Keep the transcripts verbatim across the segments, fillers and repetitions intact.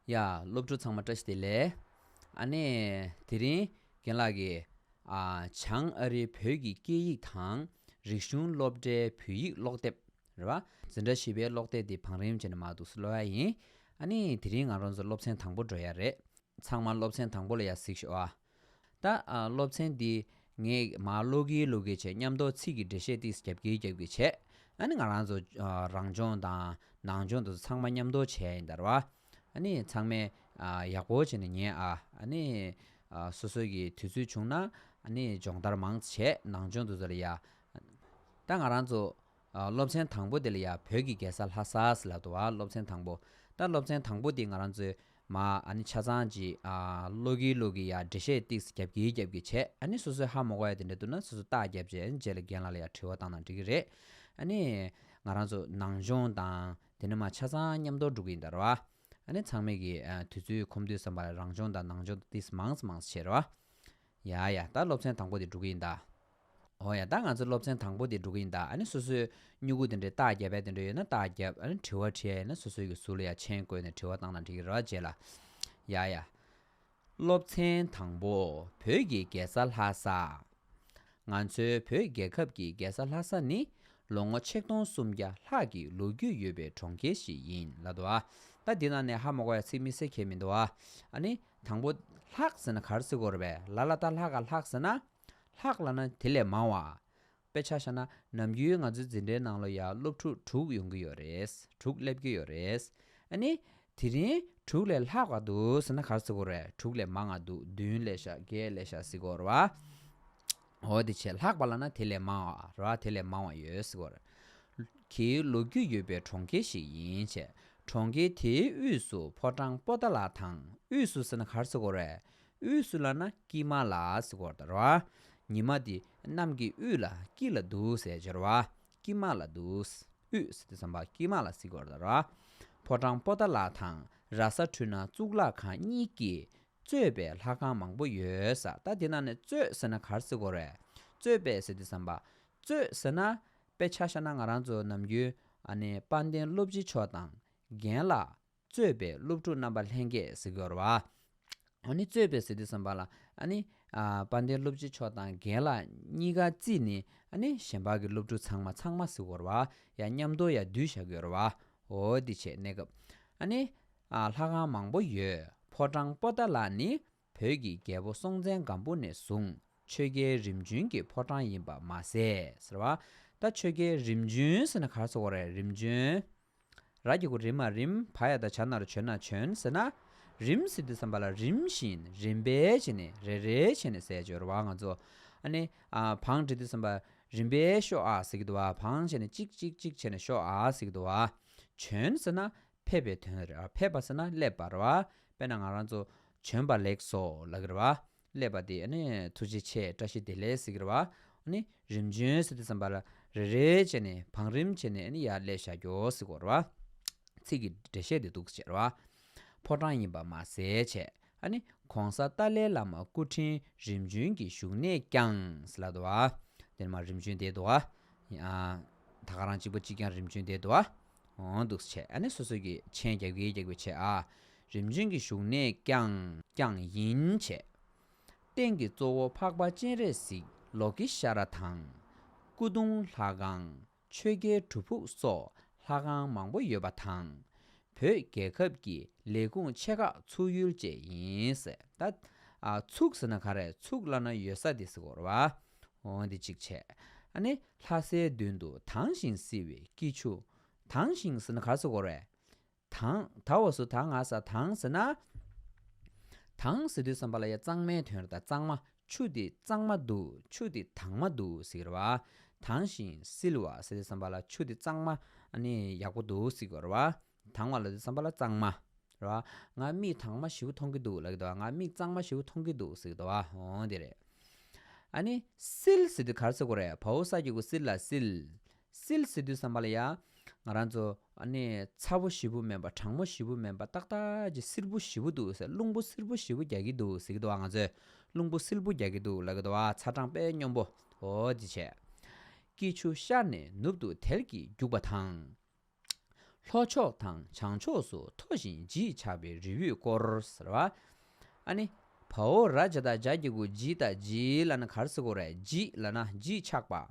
ཡ། སློབ་ཕྲུག་ཚང་མ་བཀྲ་ཤིས་བདེ་ལེགས། ཨ་ནི་དེ་རིང་རྒན་ལགས་ཀྱིས་ཨ་བྱང་ཨ་རིའི་བོད་ཀྱི་སྐད་ཡིག་དང་རིག་གཞུང་སློབ་གྲྭའི་བོད་ཡིག་ཀློག་དེབ་རེད་བ། འཛིན་གྲྭ་བཞི་པའི་ཀློག་དེབ་འདི་བང་རིམ་བྱས་ནས་མར་འདུག་སེ་ཀློག་ཡ་ཡིན། ཨ་ནི་དེ་རིང་ང་རང་ཚོ་སློབ་ཚན་དང་པོ་འགྲོ་ཡ་རེད། ཚང་མ་སློབ་ཚན་དང་པོ་ལ་ཡ་གཟིགས་ཤོག་ཨ། ད་ཨ་སློབ་ཚན་འདི་ངས་མར་ཀློག་གིན་ཀློག་གིན་བྱས། མཉམ་དུ་ཚིག་གི་འགྲེལ་བཤད་ཏིས་རྒྱབ་ཀྱིན་རྒྱབ་ཀྱིན་བྱས། ཨ་ནི་ང་རང་ཚོ་ཨ་རང་སྦྱོང་དང་ནང་སྦྱོང་དེ་ཚོ་ཚང་མ་མཉམ་དུ་བྱས་ཡིན་ད་རེད་བ། ཨ་ནི་ཚང་མས་ཨ་ཡག་པོ་བྱས་ནས་ཉན་ཨ། ཨ་ནི་ཨ་སོ་སོ་གི་དུས་ཚོད་བྱུང་ན་ཨ་ནི་སྦྱོང་བརྡར་མང་ཙམ་བྱས། ནང་སྦྱོང་དེ་ཚོ་ལ་ཡ། ད་ང་རང་ཚོ་ཨ་སློབ་ཚན་དང་པོ་དེ་ལ་ཡ་བོད་ཀྱི་རྒྱལ་ས་ལྷ་ས་ཟེར་ལབ་འདུག་བ། སློབ་ཚན་དང་པོ། ད་སློབ་ཚན་དང་པོ་དེ་ང་རང་ཚོས་མར་ཨ་ནི་ཆ་ཚང་ཅིག་ཨ་ཀློག་གིན་ཀློག་གིན་ཡ་འགྲེལ་བཤད་ཏིས་རྒྱབ་ཀྱིན་རྒྱབ་ཀྱིན་བྱས། ཨ་ནི་སོ་སོས་ཧ་མ་གོ་ཡ་དེ་འདྲ་འདུག་ན་སོ་སོ་རྟགས་རྒྱབ་བྱས། རྗེས་ལ་རྒན་ལགས་ལ་ཡ་དྲི་བ་བཏང་ན་འགྲིག་གི་རེད། ཨ་ནི་ང་རང་ཚོ་ནང་སྦྱོང་དང་དེ་ནས་མར་ཆ་ཚང་མཉམ་དུ་འགྲོ་གི་ཡིན་ད་རེད་བ། ཨ་ནི་ཚང་མས་ཀྱི་ཨ་དུས་ཚོད་ཁོམ་དུས་ཙམ་པ་ལ་རང་སྦྱོང་དང་ནང་སྦྱོང་ཏིས་མང་ཙམ་མང་ཙམ་བྱེད་རེད་བ། ཡ་ཡ། ད་སློབ་ཚན་དང་པོ་དེ་འགྲོ་གི་ཡིན་ད། འོ་ཡ། ད་ང་ཚོ་སློབ་ཚན་དང་པོ་དེ་འགྲོ་གི་ཡིན་ད། ཨ་ནི་སོ་སོས་སྨྱུ་གུ་དེ་འདྲའི་རྟགས་རྒྱབ་ཡ་དེ་འདྲ་ཡོད་ན་རྟགས་རྒྱབ། ཨ་ནི་དྲི་བ་དྲིས་ཡ་ཡིན་ན་སོ་སོའི་གི་ཟུར་ལ་ཡ་མཆན་བཀོད་ནས་དྲི་བ་བཏང་ན་འགྲིག་གི་རེད་བ། རྗེས་ལ། ཡ་ཡ། སློབ་ཚན་དང་པོ། བོད་ཀྱི་རྒྱལ་ས་ལྷ་ས། ང་ཚོའི་བོད་རྒྱལ་ཁབ་ཀྱི་རྒྱལ་ས་ལྷ་ས་ནི་ལོ་ངོ་ཆིག་སྟོང་སུམ་བརྒྱ་ལྷག་གི་ལོ་རྒྱུས་ཡོད་པའི་གྲོང་ཁྱེར་ཞིག་ཡིན་ལབ་འདུག་བ། ད་འདི་ནང་ནས་ཧ་མ་གོ་ཡ་ཚིག་དམིགས་བསལ་གང་ཡང་མི་འདུག་བ། ཨ་ནི་དང་པོ་ལྷག་ཟེར་ན་ག་རེ་ཟེར་དགོས་རེད་པས། ལ་ལ་ད་ལྷ་ག་ལྷག་ཟེར་ན། ལྷག་ལབ་ན་དེ་ལས་མང་བ། དཔེ་ཆ་བཞག་ན་ནམ་རྒྱུན་ང་ཚོའི་འཛིན་གྲྭའི་ནང་ལ་ཡ་སློབ་ཕྲུག་དྲུག་ཡོང་གི་ཡོད་རེད། དྲུག་སླེབས་ཀྱི་ཡོད་རེད། ཨ་ནི་དེ་རིང་དྲུག་ལས་ལྷག་པ་འདུག་ཟེར་ན་ག་རེ་ཟེར་དགོས་རེད། དྲུག་ལས་མང་བ་འདུག་བདུན་སླེབས་ཤག་བརྒྱད་སླེབས་ཤག་ཟེར་དགོས་རེད་བ། འོ་དེ་བྱས། ལྷག་པ་ལབ་ན་དེ་ལས་མང་བ་རེད་བ། དེ་ལས་མང་བ་ཡོད་ཟེར་དགོས་རེད། གི་ལོ་རྒྱུས་ཡོད་པའི་གྲོང་ཁྱེར་ཞིག་ཡིན་བྱས། གྲོང་ཁྱེར་དེའི་དབུས་སུ་ཕོ་བྲང་པོ་ཏཱ་ལ་དང་། དབུས་སུ་ཟེར་ན་ག་རེ་ཟེར་དགོས་རེད། དབུས་སུ་ལབ་ན་དཀྱིལ་མ་ལ་ཟེར་དགོས་རེད་བ། ཉི་མ་དེ་གནམ་གྱི་དབུས་ལ་དཀྱིལ་ལ་འདུག་ཟེར་གྱི་རེད་བ། དཀྱིལ་མ་ལ་འདུག་དབུས་ཟེར་དུས་ཙམ་པ་དཀྱིལ་མ་ལ་ཟེར་དགོས་རེད་བ། ཕོ་བྲང་པོ་ཏཱ་ལ་དང་ར་ས་འཕྲུལ་སྣང་གཙུག་ལག་ཁང་གཉིས་ཀྱིས་གཙོས་པའི་ལྷ་ཁང་མང་པོ་ཡོད་ས། ད་དེ་ནང་ནས་གཙོས་ཟེར་ན་ག་རེ་ཟེར་དགོས་རེད། གཙོས་པའི་ཟེར་དུས་ཙམ་པ། གཙོས་ཟེར་ན། དཔེ་ཆ་བཞག་ན་ང་རང་ཚོ་ནམ་རྒྱུན་ཨ་ནི་དཔལ་ལྡན་སློབ་སྤྱི་མཆོག་དང་རྒན་ལགས། གཙོས་པའི་སློབ་ཕྲུག་རྣམ་པ་ལྷན་རྒྱས་ཟེར་གྱི་ཡོད་རེད་བ། ཨ་ནི་གཙོས་པའི་ཟེར་དུས་ཙམ་པ་ལ་ཨ་ནི་ཨ་དཔལ་ལྡན་སློབ་སྤྱི་མཆོག་དང་རྒན་ལགས་གཉིས་ཀ་བརྩིས་ནས་ཨ་ནི་གཞན་པ་གི་སློབ་ཕྲུག་ཚང་མ་ཚང་མ་ཟེར་གྱི་ཡོད་རེད་བ། ཡ་མཉམ་དུ་ཡ་བསྡུས་བཞག་གི་ཡོད་རེད་བ། འོ་འདི་བྱས་གནས་སྐབས། ཨ་ནི་ཨ་ལྷ་ཁང་མང་པོ་ཡོད། ཕོ་བྲང་པོ་ཏཱ་ལ་ནི་བོད་ཀྱི་རྒྱལ་པོ་སྲོང་བཙན་སྒམ་པོ་ནས་བཟུང་ཆོས་རྒྱལ་རིམ་བྱོན་གྱི་ཕོ་བྲང་ཡིན་པ་མ་ཟད་ཟེར་བ། ད་ཆོས་རྒྱལ་རིམ་བྱོན་ཟེར་ན་ག་རེ་ཟེར་དགོས་རེད། རིམ་བྱོན། ར་གི་གུ་རི་མ་རིམ། བ་ཡ་བཏགས་བྱ་ན་རོ་བྱོ་ན་བྱོན་ཟེར་ན། རིམ་ཟེར་དུས་ཙམ་པ་ལ་རིམ་བཞིན་རིམ་པས་བྱས་ནས་རེ་རེ་བྱས་ནས་ཟེར་གྱི་ཡོད་རེད་བ། ང་ཚོ་ཨ་ནི་ཨ་བང་སྒྲིག་དུས་ཙམ་པ་རིམ་པས་ཤོག་ཨ་ཟེར་གྱི་འདུག་བ། བང་བྱས་ནས་གཅིག་གཅིག་གཅིག་བྱས་ནས་ཤོག་ཨ་ཟེར་གྱི་འདུག་བ། བྱོན་ཟེར་ན་ཕེབས་པའི་དོན་རེད། ཕེབས་པ་ཟེར་ན་སླེབས་པ་རེད་བ། དཔེར་ན་ང་རང་ཚོ་བྱོན་པ་ལེགས་སོ་ལབ་ཀྱི་རེད་བ། སླེབས་པ་དེ་ཨ་ནི་ཐུགས་རྗེ་ཆེ་བཀྲ་ཤིས་བདེ་ལེགས་ཟེར་གྱི་རེད་བ། ཨ་ནི་རིམ་བྱོན་ཟེར་དུས་ཙམ་པ་ལ་རེ་རེ་བྱས་ནས་བང་རིམ་བྱས་ནས་ཨ་ནི་ཡར་སླེབས་བཞག་རྒྱུ་ཟེར་གྱི་ཡོད་རེད་བ། ཚིག་གི་འགྲེལ་བཤད་དེ་འདུག་ཟེར་བ། ཕོ་བྲང་ཡིན་པ་མ་ཟད་བྱས། ཨ་ནི་གོང་ས་ཏཱ་ལའི་བླ་མ་སྐུ་ཕྲེང་རིམ་བྱོན་གྱི་བཞུགས་གནས་ཀྱང་ཟེར་ལབ་འདུག་བ། དེ་ནས་མར་རིམ་བྱོན་བསྡད་འདུག་བ། ཡ། ད་ག་རང་གཅིག་པ་གཅིག་རྐྱང་རིམ་བྱོན་བསྡད་འདུག་བ། འོ་འདུག་ཟེར་བྱས། ཨ་ནི་སོ་སོ་གི་མཆན་རྒྱག་གི་རྒྱག་པའི་ཆེད་ཨ། རིམ་བྱོན་གྱི་བཞུགས་གནས་ཀྱང་ཀྱང་ཡིན་བྱས། རྟེན་གྱི་གཙོ་བོ་འཕགས་པ་སྤྱན་རས་གཟིགས་ལོ་ཀེ་ཤྭ་ར་དང་། སྐུ་གདུང་ལྷ་ཁང་། ཆོས་རྒྱལ་སྒྲུབ་ཕུག་སོགས་ལྷ་ཁང་མང་པོ་ཡོད་པ་དང་། བོད་རྒྱལ་ཁབ་ཀྱི་ལས་ཁུངས་ཆེ་ཁག་ཚུགས་ཡུལ་བཅས་ཡིན་ཟེར། ད་ཨ་ཚུགས་ཟེར་ན་ག་རེ། ཚུགས་ལབ་ན་ཡོད་ས་དེ་ཟེར་གྱི་ཡོད་རེད་བ། འོ་འདི་གཅིག་བྱས། ཨ་ནི་ལྷ་སའི་མདུན་དུ་དྭངས་ཤིང་བསིལ་བའི་སྐྱིད་ཆུ། དྭངས་ཤིང་ཟེར་ན་ག་རེ་ཟེར་གྱི་ཡོད་རེད། དྭངས། ད་འོ་སོ་ད་ང་ས་དྭངས་ཟེར་ན། དྭངས་ཟེར་དུས་ཙམ་པ་ལ་ཡ་གཙང་མའི་དོན་རེད། ད་གཙང་མ། ཆུ་དེ་གཙང་མ་འདུག་ཆུ་དེ་དྭངས་མ་འདུག་ཟེར་གྱི་རེད་བ། དྭངས་ཤིང་བསིལ་བ་ཟེར་དུས་ཙམ་པ་ལ་ཆུ་དེ་གཙང་མ་ཨ་ནི་ཡག་པོ་འདུག་ཟེར་གྱི་རེད་བ། དྭངས་བ་ལབ་དུས་ཙམ་པ་ལ་གཙང་མ་རེད་བ། ང་མིག་དྭངས་མ་ཞེ་པོ་མཐོང་གི་འདུག་ལབ་ཀྱི་འདུག་བ། ང་མིག་གཙང་མ་ཞེ་པོ་མཐོང་གི་འདུག་ཟེར་གྱི་འདུག་བ། འོ་དེ་རེད། ཨ་ནི་བསིལ་ཟེར་དུས་ག་རེ་ཟེར་དགོས་རེད། བའོ་ས་གི་གུ་བསིལ་ལ་བསིལ། བསིལ་ཟེར་དུས་ཙམ་པ་ལ་ཡ། ང་རང་ཚོ་ཨ་ནི་ཚ་པོ་ཞེ་པོ་མིན་པ། གྲང་མོ་ཞེ་པོ་མིན་པ། ཏག་ཏག་ཅིག་བསིལ་པོ་ཞེ་པོ་འདུག་ཟེར། རླུང་བུ་བསིལ་པོ་ཞེ་པོ་རྒྱག་གི་འདུག་ཟེར་གྱི་འདུག་བ། ང་ཚོས་རླུང་བུ་བསིལ་པོ་རྒྱག་གི་འདུག་ལབ་ཀྱི་འདུག་བ། ཚ་གྲང་དཔེ་སྙོམས་པོ། འོ་དེ་བྱས། སྐྱིད་ཆུ་ཤར་ནས་ནུབ་ཏུ་དལ་གྱིས་རྒྱུག་པ་དང་། ལྷོ་ཕྱོགས་དང་བྱང་ཕྱོགས་སུ་མཐོ་ཞིང་བརྗིད་ཆགས་པའི་རི་བོས་བསྐོར་ཟེར་བ། ཨ་ནི། བའོ་ར་བྱ་དང་བྱ་གི་གུ་བརྗིད་དང་བརྗིད་ལབ་ན་ག་རེ་ཟེར་དགོས་རེད། བརྗིད་ལབ་ན་བརྗིད་ཆགས་པ།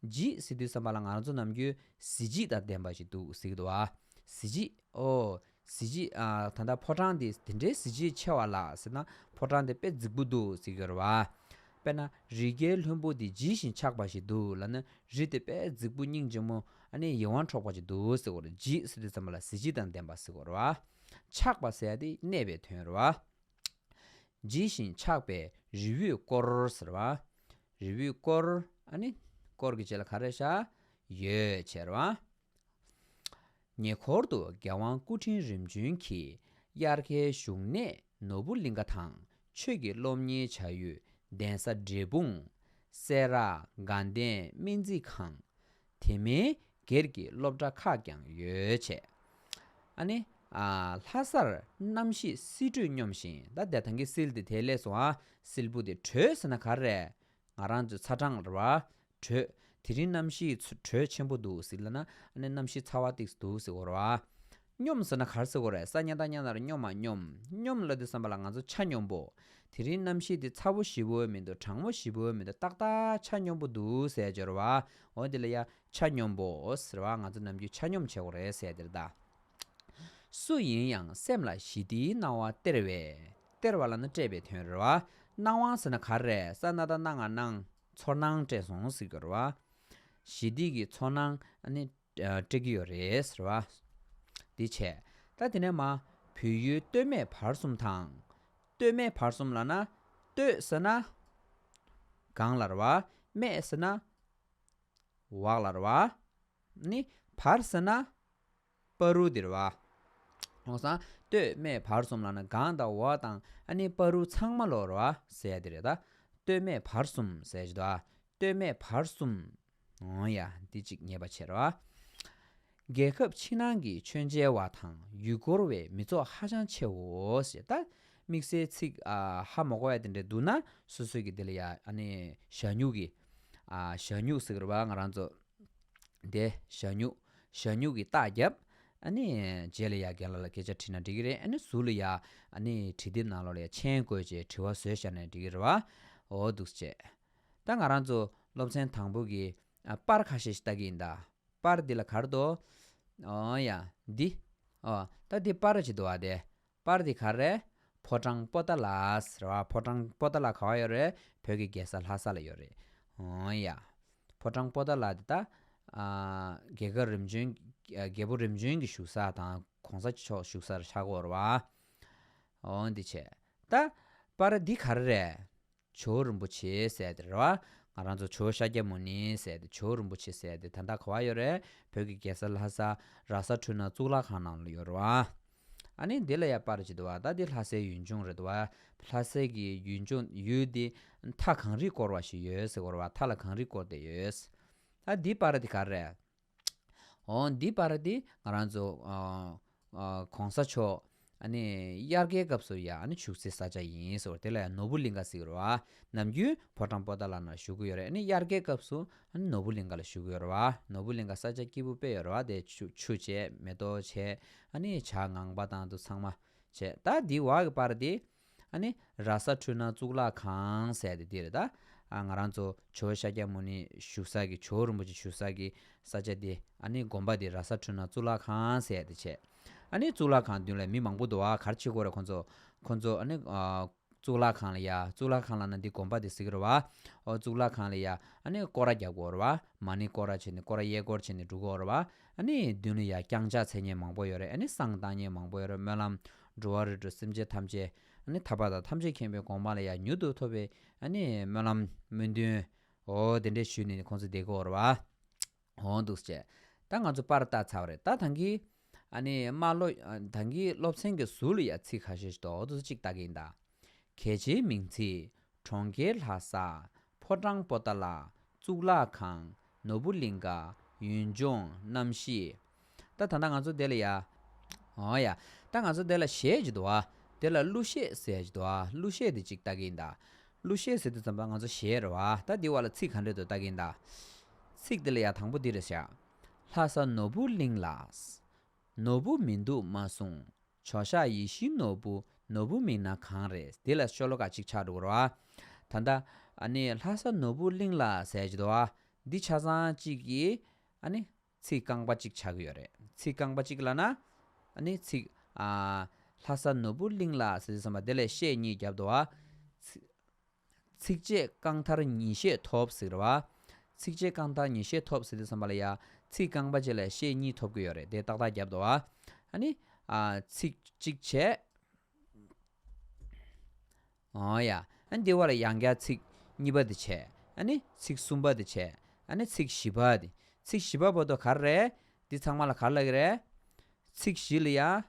བརྗིད་ཟེར་དུས་ཙམ་པ་ལ་ང་རང་ཚོ་ནམ་རྒྱུན་གཟི་བརྗིད་དང་ལྡན་པ་ཞིག་འདུག་ཟེར་གྱི་འདུག་བ། གཟི་བརྗིད། ཨོ། གཟི་བརྗིད། ཨ། ད་ལྟ་ཕོ་བྲང་འདི་དེ་འདྲའི་གཟི་བརྗིད་ཆེ་བ་ལ་ཟེར་ན་ཕོ་བྲང་འདི་དཔེ་རྫིག་པོ་འདུག་ཟེར་གྱི་རེད་བ། དཔེར་ན་རི་རྒྱལ་ལྷུན་པོ་འདི་བརྗིད་ཞིང་ཆགས་པ་ཞིག་འདུག་ལབ་ན་རི་དེ་དཔེ་རྫིག་པོ་སྙིང་རྗེ་མོ་ཨ་ནི་ཡིད་དབང་འཕྲོག་པ་ཞིག་འདུག་ཟེར་གྱི་རེད། བརྗིད་ཟེར་དུས་ཙམ་པ་ལ་གཟི་བརྗིད་དང་ལྡན་པ་ཟེར་གྱི་རེད་བ། ཆགས་པ་ཟེར་ཡ་དེ་གནས་པའི་དོན་རེད་བ། བརྗིད་ཞིང་ཆགས་པའི་རི་བོས་བསྐོར་ཟེར་བ། རི་བོས་བསྐོར། ཨ་ནི། བསྐོར་གྱི་རྗེས་ལ་ག་རེ་བྱ། ཡོད་བྱས་རེད་བ། ཉེ་འཁོར་དུ་རྒྱལ་དབང་སྐུ་ཕྲེང་རིམ་བྱོན་གྱིས་དབྱར་ཁའི་བཞུགས་གནས་ནོར་བུ་གླིང་ག་དང་ཆོས་ཀྱི་སློབ་གཉེར་བྱ་ཡུལ་གདན་ས་འབྲས་སྤུངས། སེ་ར། དགའ་ལྡན། སྨན་རྩིས་ཁང་། དེ་མིན་སྒེར་གྱི་སློབ་གྲྭ་ཁག་ཀྱང་ཡོད་བྱས། ཨ་ནི། ཨ། ལྷ་སར་གནམ་གཤིས་བསིལ་དྲོད་སྙོམས་ཤིང་། ད་དེ་དང་གི་བསིལ་དེ་དེ་ལས་སོང་ཨ། བསིལ་པོ་དེ་དྲོད་ཟེར་ན་ག་རེ་རེད། ང་རང་ཚོའི་ཚ་གྲང་རེད་བ། དྲོད། དེ་རིང་གནམ་གཤིས་ཚ། དྲོད་ཆེན་པོ་འདུག་ཟེར་ལབ་ན་ཨ་ནི་གནམ་གཤིས་ཚ་བ་ཏིག་ཙམ་འདུག་ཟེར་གྱི་རེད་བ། སྙོམས་ཟེར་ན་ག་རེ་ཟེར་དགོས་རེད། ས་ཉ་བཏགས་སྙ་ན་རོ་སྙོ་མ་སྙོམས། སྙོམས་ལབ་དུས་ཙམ་པ་ལ་ང་ཚོ་ཆ་སྙོམས་པོ། དེ་རིང་གནམ་གཤིས་དེ་ཚ་བོ་ཞེ་པོ་མི་འདུག་གྲང་མོ་ཞེ་པོ་མི་འདུག་ཏག་ཏག་ཆ་སྙོམས་པོ་འདུག་ཟེར་གྱི་རེད་བ། འོ་དེ་ལ་ཡ་ཆ་སྙོམས་པོ་ཟེར་བ། ང་ཚོ་ནམ་རྒྱུན་ཆ་སྙོམས་བྱེད་དགོས་རེད་ཟེར་དེ་རེད་ད། སུ་ཡིན་ཡང་སེམས་ལ་ཞི་བདེའི་སྣང་བ་སྟེར་བས། སྟེར་བ་ལབ་ན་སྤྲད་པའི་དོན་རེད་བ། སྣང་བ་ཟེར་ན་ག་རེ་རེད། ས་ན་བཏགས་སྣ་ང་སྣང་། ཚོར་སྣང་སྤྲད་སོང་ཟེར་གྱི་རེད་བ། ཞི་བདེ་གི་ཚོར་སྣང་ཨ་ནི་སྤྲད་ཀྱི་ཡོད་རེད་ཟེར་བ། འདི་བྱས། ད་དེ་ནས་མ། བོད་ཡུལ་སྟོད་སྨད་བར་གསུམ་དང་། སྟོད་སྨད་བར་གསུམ་ལབ་ན། སྟོད་ཟེར་ན་སྒང་ལ་རེད་བ། སྨད་ཟེར་ན་འོག་ལ་རེད་བ། ནི་བར་ཟེར་ན་བར་དུ་དེ་རེད་བ། འོ་སང་སྟོད་སྨད་བར་གསུམ་ལབ་ན་སྒང་དང་འོག་དང་ཨ་ནི་བར་དུ་ཚང་མ་ལོ་རེད་བ་ཟེར་ཡ་དེ་རེད་ད། སྟོད་སྨད་བར་གསུམ་ཟེར་གྱི་འདུག་ཨ། སྟོད་སྨད་བར་གསུམ། འོ་ཡ། འདི་གཅིག་ངེས་པ་བྱེད་རོགས། རྒྱལ་ཁབ་ཕྱི་ནང་གི་མཆོད་མཇལ་བ་དང་ཡུལ་སྐོར་བའི་མི་ཚོགས་ཧ་ཅང་ཆེའོ་ཞེས། ད་དམིགས་བསལ་ཚིག་ཨ་ཧ་མ་གོ་ཡ་དེ་འདྲ་འདུག་ན་སོ་སོའི་གི་དེ་ལ་ཡ་ཨ་ནི་ཞྭ་སྨྱུག་གི་ཨ་ཞྭ་སྨྱུག་ཟེར་གི་རེད་བ། ང་རང་ཚོ་དེ་ཞྭ་སྨྱུག་ཞྭ་སྨྱུག་གི་རྟགས་བརྒྱབ། ཨ་ནི་རྗེས་ལ་ཡ་རྒན་ལགས་ལ་སྐད་ཆ་དྲིས་ན་འགྲིག་གི་རེད། ཨ་ནི་ཟུར་ལ་ཡ་ཨ་ནི་བྲིས་དེབ་ནང་ལོགས་ལ་ཡ་མཆན་བཀོད་བྱས་དྲི་བ་བཟོས་བཞག་ན་འགྲིག་གི་རེད་བ། འོ་འདུག་སེ་བྱས། ད་ང་རང་ཚོ་སློབ་ཚན་དང་པོ་གི་ཨ་པར་ཁ་ཤས་ཤིག་ལྟ་གི་ཡིན་ད། པར་འདི་ལ་ག་རེ་འདུག་འོ་ཡ། འདི། ཨོ། ད་འདི་པར་ཅིག་འདུག་ཨ་དེ། པར་འདི་ག་རེ། ཕོ་བྲང་པོ་ཏཱ་ལ་ཟེར་བ། ཕོ་བྲང་པོ་ཏཱ་ལ་ག་བ་ཡོད་རེད། བོད་ཀྱི་རྒྱལ་ས་ལྷ་ས་ལ་ཡོད་རེད། འོ་ཡ། ཕོ་བྲང་པོ་ཏཱ་ལ་འདི་ད། ཨ། རྒྱལ་ཁབ་རིམ་བྱོན། རྒྱལ་པོ་རིམ་བྱོན་གྱི་བཞུགས་ས་དང་གོང་ས་མཆོག་བཞུགས་སར་ཆགས་ཀྱི་ཡོད་རེད་བ། འོ་འདི་བྱས། ད། པར་འདི་ག་རེ་རེད། ཇོ་བོ་རིན་པོ་ཆེ་ཟེར་དེ་རེད་བ། ང་རང་ཚོ་ཇོ་བོ་ཤཱཀྱ་མུ་ནེ་ཟེར་དེ། ཇོ་བོ་རིན་པོ་ཆེ་ཟེར་དེ་ད་ལྟ་ག་བ་ཡོད་རེད། བོད་ཀྱི་རྒྱལ་ས་ལྷ་ས་ར་ས་འཕྲུལ་སྣང་གཙུག་ལག་ཁང་ནང་ལ་ཡོད་རེད་བ། ཨ་ནི་འདི་ལ་ཡ་པར་ཅིག་འདུག་བ། ད་འདི་ལྷ་སའི་ཡུལ་ལྗོངས་རེད་འདུག་བ། ལྷ་སའི་གི་ཡུལ་ལྗོངས་ཡུལ་འདི་མཐའ་གངས་རིས་བསྐོར་བ་ཞིག་ཡོད་ཟེར་གྱི་ཡོད་རེད་བ། མཐའ་ལ་གངས་རིས་བསྐོར་ཏེ་ཡོད། ད་འདི་པར་འདི་ག་རེ་རེད། འོ་འདི་པར་འདི་ང་རང་ཚོ་ཨ་ཨ་གོང་ས་མཆོག་ཨ་ནི་དབྱར་ཁའི་སྐབས་སུ་ཡ་ཨ་ནི་བཞུགས་སའི་ས་ཆ་ཡིན་ཟེར་བ། དེ་ལ་ཡ་ནོར་བུ་གླིང་ག་ཟེར་གྱི་རེད་བ། ནམ་རྒྱུན་ཕོ་བྲང་པོ་ཏཱ་ལ་ནང་བཞུགས་ཀྱི་ཡོད་རེད། ཨ་ནི་དབྱར་ཁའི་སྐབས་སུ་ཨ་ནི་ནོར་བུ་གླིང་ག་ལ་བཞུགས་ཀྱི་ཡོད་རེད་བ། ནོར་བུ་གླིང་ག་ས་ཆ་སྐྱིད་པོ་དཔེ་ཡོད་རེད་བ། དེ་ཆུ་ཆུ་བྱས་མེ་ཏོག་བྱས་ཨ་ནི་བྱ་ངང་པ་དང་དུ་ཚང་མ་བྱས། ད་འདི་བ་གི་པར་འདི་ཨ་ནི་ར་ས་འཕྲུལ་སྣང་གཙུག་ལག་ཁང་ཟེར་དེ་འདི་རེད་ད། ཨ་ང་རང་ཚོ་ཇོ་བོ་ཤཱཀྱ་མུ་ནེ་བཞུགས་ས་གི་ཇོ་བོ་རིན་པོ་ཆེ་བཞུགས་ས་གི་ས་ཆ་དེ། ཨ་ནི་དགོན་པ་དེ་ར་ས་འཕྲུལ་སྣང་གཙུག་ལག་ཁང་ཟེར་དེ་བྱས། ཨ་ནི་གཙུག་ལག་ཁང་མདུན་ལ་མི་མང་པོ་འདུག་བ། ག་རེ་བྱེད་ཀྱི་ཡོད་རེད་ཁོང་ཚོ། ཁོང་ཚོ་ཨ་ནི་ཨ་གཙུག་ལག་ཁང་ལ་ཡ། གཙུག་ལག་ཁང་ལབ་ན་འདི་དགོན་པ་དེ་ཟེར་གྱི་རེད་བ། ཨོ་གཙུག་ལག་ཁང་ལ་ཡ་ཨ་ནི་སྐོར་ར་རྒྱག་གི་ཡོད་རེད་བ། མ་ཎི་སྐོར་ར་བྱས་ནས་སྐོར་ར་གཡས་སྐོར་བྱས་ནས་འགྲོ་གི་ཡོད་རེད་བ། ཨ་ནི་མདུན་ལ་ཡ་བརྐྱངས་ཕྱག་འཚལ་མཁན་མང་པོ་ཡོད་རེད། ཨ་ནི་བསང་བཏང་མཁན་མང་པོ་ཡོད་རེད། སྨོན་ལམ། འགྲོ་བ་རིགས་དྲུག་སེམས་ཅན་ཐམས་ཅད། ཨ་ནི་ཐར་པ་དང་ཐམས་ཅད་མཁྱེན་པའི་གོ་འཕང་ལ་ཡང་མྱུར་དུ་ཐོབ་པའི་ཨ་ནི་སྨོན་ལམ་སྨོན་འདུན། འོ་དེ་འདྲས་ཞུས་ནས་ཁོང་ཚོ་བསྡད་ཀྱི་ཡོད་རེད་བ། འོ་འདུག་སེ་བྱས། ད་ང་ཚོ་པར་བལྟས་ཚར་བ་རེད། ད་ད་གིན་ཨ་ནི་མ་ལོ་ད་གིན་སློབ་ཚན་གྱི་ཟུར་ལ་ཡ་ཚིག་ཁ་ཤས་ཤིག་འདུག་འོ་འདུག་སེ་གཅིག་ལྟ་གི་ཡིན་ད། གལ་ཆེའི་མིང་ཚིག་གྲོང་ཁྱེར་ལྷ་ས། ཕོ་བྲང་པོ་ཏཱ་ལ། གཙུག་ལག་ཁང་། ནོར་བུ་གླིང་ག། ཡུལ་ལྗོངས། གནམ་གཤིས། ད་ད་ལྟ་ང་ཚོ་དེ་ལ་ཡ། འོ་ཡ། ད་ང་ཚོ་དེ་ལ་གཞས་ཅིག་འདུག་ཨ། དེ་ལ་གླུ་གཞས་ཟེར་ཅིག་འདུག་ཨ། གླུ་གཞས་དེ་གཅིག་ལྟ་གི་ཡིན་ད། གླུ་གཞས་ཟེར་དུས་ཙམ་པ་ང་ཚོ་གཞས་རེད་བ། ད་འདི་བ་ལ་ཚིག་ག་འདྲས་འདུག་ལྟ་གི་ཡིན་ད། ཚིག་དེ་ལ་ཡ་དང་པོ་འདི་རེད་ཤག་ལྷ་ས་ནོར་བུ་གླིང་ལ། ནོར་བུ་མི་འདུག་མ་གསུངས། ཇོ་ཤཱཀ་ཡིད་བཞིན་ནོར་བུ། ནོར་བུ་མེད་ན་གང་རེད། དེ་ལ་ཤོ་ལོ་ཀ་གཅིག་ཆགས་འགྲོ་གི་རེད་བ། ད་ལྟ་ཨ་ནི་ལྷ་ས་ནོར་བུ་གླིང་ལ་ཟེར་གྱི་འདུག་བ། འདི་ཆ་ཚང་གཅིག་གིས་ཨ་ནི་ཚིག་རྐང་པ་གཅིག་ཆགས་ཀྱི་ཡོད་རེད། ཚིག་རྐང་པ་གཅིག་ལབ་ན་ཨ་ནི་ཚིག་ཨ་ལྷ་ས་ནོར་བུ་གླིང་ལ་ཟེར་དུས་ཙམ་པ་དེ་ལ་ཤད་གཉིས་བརྒྱབ་འདུག་བ། ཚིག་ཚིགས་བཅད་རྐང་མཐར་ཉིས་ཤད་ཐོབ་ཟེར་བ། ཚིགས་བཅད་རྐང་མཐར་ཉིས་ཤད་ཐོབ་ཟེར་དུས་ཙམ་པ་ལ་ཡ། ཚིག་རྐང་པ་གཅིག་ལ་ཤད་གཉིས་ཐོབ་ཀྱི་ཡོད་རེད། དེ་ཏག་ཏག་བརྒྱབ་འདུག་བ། ཨ་ནི། ཨ། ཚིག་གཅིག་བྱས། ཨོ་ཡ། ཨ་ནི་དེ་བ་ལ་ཡང་བསྐྱར་ཚིག་གཉིས་པ་དེ་བྱས། ཨ་ནི་ཚིག་གསུམ་པ་དེ་བྱས། ཨ་ནི་ཚིག་བཞི་པ་དེ། ཚིག་བཞི་པ་བར་དུ་ག་རེ་རེད། འདི་ཚང་མ་ལ་ག་རེ་ལབ་ཀྱི་རེད། ཚིག་བཞི་ལ་ཡ།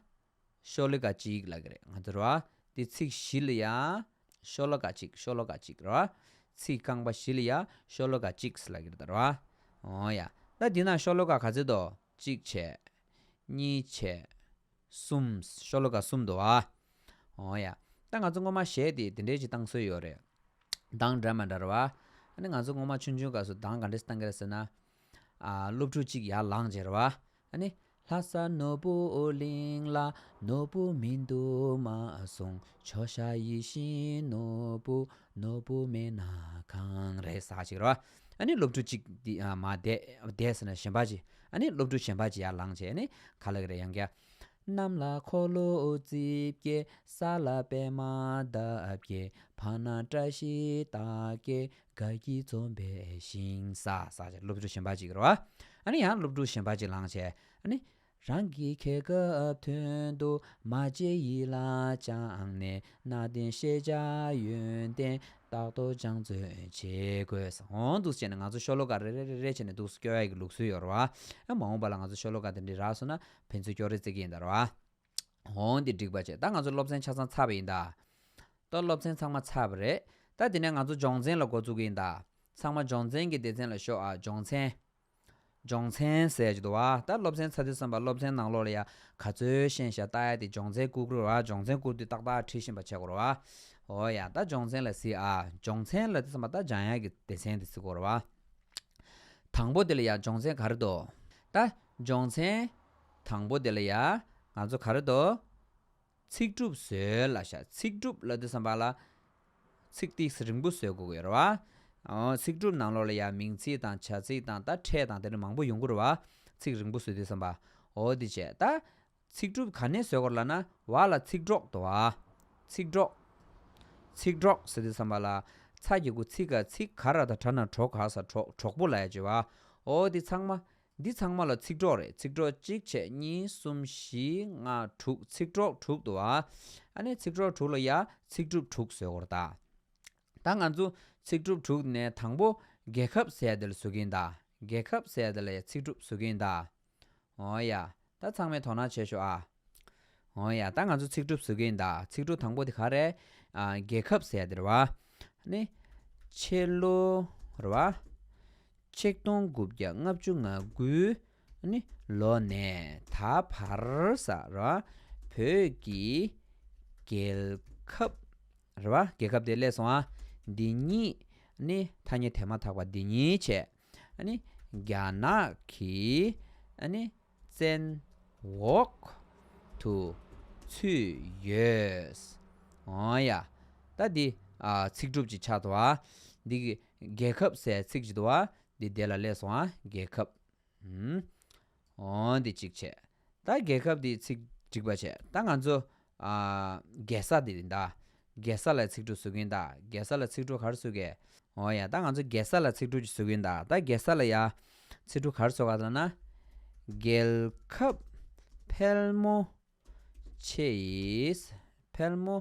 ཤོ་ལོ་ཀ་གཅིག་ལབ་ཀྱི་རེད། ང་ཚོ་རེད་བ། དེ་ཚིག་བཞི་ལ་ཡ། ཤོ་ལོ་ཀ་གཅིག་ཤོ་ལོ་ཀ་གཅིག་རེད་བ། ཚིག་རྐང་པ་བཞི་ལ་ཡ་ཤོ་ལོ་ཀ་གཅིག་ལབ་ཀྱི་རེད་ད་རེད་བ། འོ་ཡ། ད་འདི་ན་ཤོ་ལོ་ཀ་ག་ཚོད་འདུག་གཅིག་བྱས། གཉིས་བྱས། གསུམ། ཤོ་ལོ་ཀ་གསུམ་འདུག་བ། འོ་ཡ། ད་ང་ཚོ་སྔོན་མ་གཞས་དེ་དེ་འདྲའི་ཅིག་བཏང་སྲོལ་ཡོད་རེད། གདངས་འདྲ་མི་འདྲ་རེད་བ། ཨ་ནི་ང་ཚོ་སྔོན་མ་ཆུང་ཆུང་སྐབས་སུ་གདངས་ག་འདྲས་བཏང་གི་རེད་ཟེར་ན། ཨ། སློབ་ཕྲུག་གཅིག་ཡར་ལངས་བྱས་རེད་བ། ཨ་ནི། ལྷ་ས་ནོར་བུ་གླིང་ལ་ནོར་བུ་མི་འདུག་མ་གསུངས། ཇོ་ཤཱཀ་ཡིད་བཞིན་ནོར་བུ། ནོར་བུ་མེད་ན་གང་རེད་ཟེར་ཅིག་རེད་བ། ཨ་ནི་སློབ་ཕྲུག་གཅིག་འདི་ཨ་མར་བསྡད་བསྡད་ཟེར་ན་གཞན་པ་ཅིག་ཨ་ནི་སློབ་ཕྲུག་གཞན་པ་ཅིག་ཡར་ལངས་བྱས་ཨ་ནི་ག་ལབ་ཀྱི་རེད་ཡང་བསྐྱར། གནམ་ལ་འཁོར་ལོ་རྩིབས་བརྒྱད། ས་ལ་པདྨ་འདབ་བརྒྱད། བར་ན་བཀྲ་ཤིས་རྟགས་བརྒྱད། དགའ་སྐྱིད་འཛོམས་པའི་ཞིང་ས། ཟེར་བྱས་སློབ་ཕྲུག་གཞན་པ་ཅིག་རེད་བ། ཨ་ནི་ཡང་སློབ་ཕྲུག་གཞན་པ་ཅིག་ལངས་བྱས། ཨ་ནི། རང་གི་གོ་སྐབས་དོན་དུ། མ་བརྗེད་ཡིད་ལ་བཅངས་ནས། གནའ་དེང་ཤེས་བྱ་ཡོན་ཏན། རྟག་ཏུ་སྦྱང་བརྩོན་བྱེད་དགོས། འོང་འདུག་བྱས་ནས་ང་ཚོ་ཤོ་ལོ་ཀ་རེ་རེ་རེ་རེ་བྱས་ནས་འདུག་སྐྱོར་ཡ་གི་ལུགས་སྲོལ་ཡོད་རེད་བ། ཨ། མ་འོངས་པ་ལ་ང་ཚོ་ཤོ་ལོ་ཀ་དེ་འདྲ་རག་སོང་ན་ཕན་ཚུན་སྐྱོར་རེ་བརྩི་གི་ཡིན་ད་རེད་བ། འོང་འདི་འགྲིག་པ་བྱས། ད་ང་ཚོ་སློབ་ཚན་ཆ་ཚང་ཚར་བ་ཡིན་ད། ད་སློབ་ཚན་ཚང་མ་ཚར་བ་རེད། ད་དེ་ནས་ང་ཚོ་སྦྱོང་ཚན་ལ་འགོ་བཙུགས་ཀྱི་ཡིན་ད། ཚང་མ་སྦྱོང་ཚན་གྱི་སྡེ་ཚན་ལ་ཤོག་ཨ། སྦྱོང་ཚན། སྦྱོང་ཚན་ཟེར་གྱི་འདུག་བ། ད་སློབ་ཚན་ཚར་དུས་ཙམ་པ་སློབ་ཚན་ནང་ལོགས་ལ་ཡ་ག་ཚོད་ཤེས་ཤག་ལྟ་ཡ་དེ་སྦྱོང་ཚན་བསྐུར་དགོས་རེད་བ། སྦྱོང་ཚན་བསྐུར་དུས་ཏག་ཏག་བྲིས་བཞིན་པ་བྱེད་དགོས་རེད་བ། འོ་ཡ། ད་སྦྱོང་ཚན་ལ་གཟིགས་ཨ། སྦྱོང་ཚན་ལབ་དུས་ཙམ་པ་ད་སྦྱང་ཡ་གི་སྡེ་ཚན་དེ་གཟིགས་དགོས་རེད་བ། དང་པོ་དེ་ལ་ཡ་སྦྱོང་ཚན་ག་རེ་འདུག་ད་སྦྱོང་ཚན་དང་པོ་དེ་ལ་ཡ་ང་ཚོ་ག་རེ་འདུག་ཚིག་གྲུབ་བཟོས་ལབ་ཤག་ཚིག་གྲུབ་ལབ་དུས་ཙམ་པ་ལ་ཚིག་ཏིག་རིང་པོ་བཟོ་དགོས་ཀྱི་ཡོད་རེད་བ། ཨོ། ཚིག་གྲུབ་ནང་ལོགས་ལ་ཡ་མིང་ཚིག་དང་བྱ་ཚིག་དང་ད་ཕྲད་དང་དེ་འདྲ་མང་པོ་ཡོང་གི་རེད་བ། ཚིག་རིང་པོ་བཟོ་དུས་ཙམ་པ། འོ་དེ་བྱས་ད། ཚིག་གྲུབ་ག་ནས་བཟོ་དགོས་ལབ་ན་བ་ལ་ཚིག་གྲོགས་འདུག་བ། ཚིག་གྲོགས། ཚིག་གྲོགས་ཟེར་དུས་ཙམ་པ་ལ་ཚ་གི་གུ་ཚིག་ག་ཚིག་ག་ར་ད་དྲ་ན་གྲོགས་ག་ས་གྲོགས་གྲོགས་པོ་ལབ་ཡ་བྱེད་བ། འོ་དེ་ཚང་མ། འདི་ཚང་མ་ལ་ཚིག་གྲོགས་རེད། ཚིག་གྲོགས་གཅིག་བྱས་གཉིས་གསུམ་བཞི་ལྔ་དྲུག་ཚིག་གྲོགས་དྲུག་འདུག་བ། ཨ་ནི་ཚིག་གྲོགས་དྲུག་ལ་ཡ་ཚིག་གྲུབ་དྲུག་བཟོས་དགོས་རེད་ད། ད་ང་ཚོ་ཚིག་གྲུབ་དྲུག་ནས་དང་པོ་རྒྱལ་ཁབ་ཟེར་ཡ་དེ་ལ་བཟོ་གི་ཡིན་ད། རྒྱལ་ཁབ་ཟེར་ཡ་དེ་ལ་ཡ་ཚིག་གྲུབ་བཟོ་གི་ཡིན་ད། འོ་ཡ། ད་ཚང་མས་དོ་སྣང་བྱེད་ཤོག་ཨ། འོ་ཡ། ད་ང་ཚོ་ཚིག་གྲུབ་བཟོ་གི་ཡིན་ད། ཚིག་གྲུབ་དང་པོ་དེ་ག་རེད། ཨ། རྒྱལ་ཁབ་ཟེར་ཡ་དེ་རེད་བ། ནི། ཕྱི་ལོ་རེད་བ། ཆིག་སྟོང་དགུ་བརྒྱ་ལྔ་བཅུ་ང་དགུའི་ནི་ལོ་ནས་ད་བར་ས་ར་བོད་ཀྱི་རྒྱལ་ཁབ་རེད་བ། རྒྱལ་ཁབ་དེ་སླེབས་སོང་ཨ། འདི་གཉིས་ནི་ཐ་སྙད་དེ་མ་ཐག་པ་འདི་གཉིས་བྱས་ཨ་ནི་རྒྱ་ནག་གི་ཨ་ནི་བཙན་འོག་ཏུ་ཚུད་ཡོད། འོ་ཡ། ད་འདི་ཨ་ཚིག་གྲུབ་ཅིག་ཆགས་འདུག་ཨ། འདི་གི་རྒྱལ་ཁབ་ཟེར་ཚིག་ཅིག་འདུག་ཨ། འདི་དེ་ལ་སླེབས་སོང་ཨ། རྒྱལ་ཁབ། ཨུམ། འོ་འདི་གཅིག་བྱས། ད་རྒྱལ་ཁབ་འདི་ཚིག་འགྲིག་པ་བྱས། ད་ང་ཚོ་ཨ་རྒྱལ་ས་འདི་ཡིན་ད། རྒྱལ་ས་ལ་ཚིག་གྲུབ་བཟོ་གི་ཡིན་ད། རྒྱལ་ས་ལ་ཚིག་གྲུབ་ག་རེ་བཟོ་གི། འོ་ཡ། ད་ང་ཚོ་རྒྱལ་ས་ལ་ཚིག་གྲུབ་ཅིག་བཟོ་གི་ཡིན་ད། ད་རྒྱལ་ས་ལ་ཡ་ཚིག་གྲུབ་ག་རེ་བཟོ་ག་ལབ་ན། རྒྱལ་ཁབ་ཕལ་མོ་ཆེ་ཡིས། ཕལ་མོ་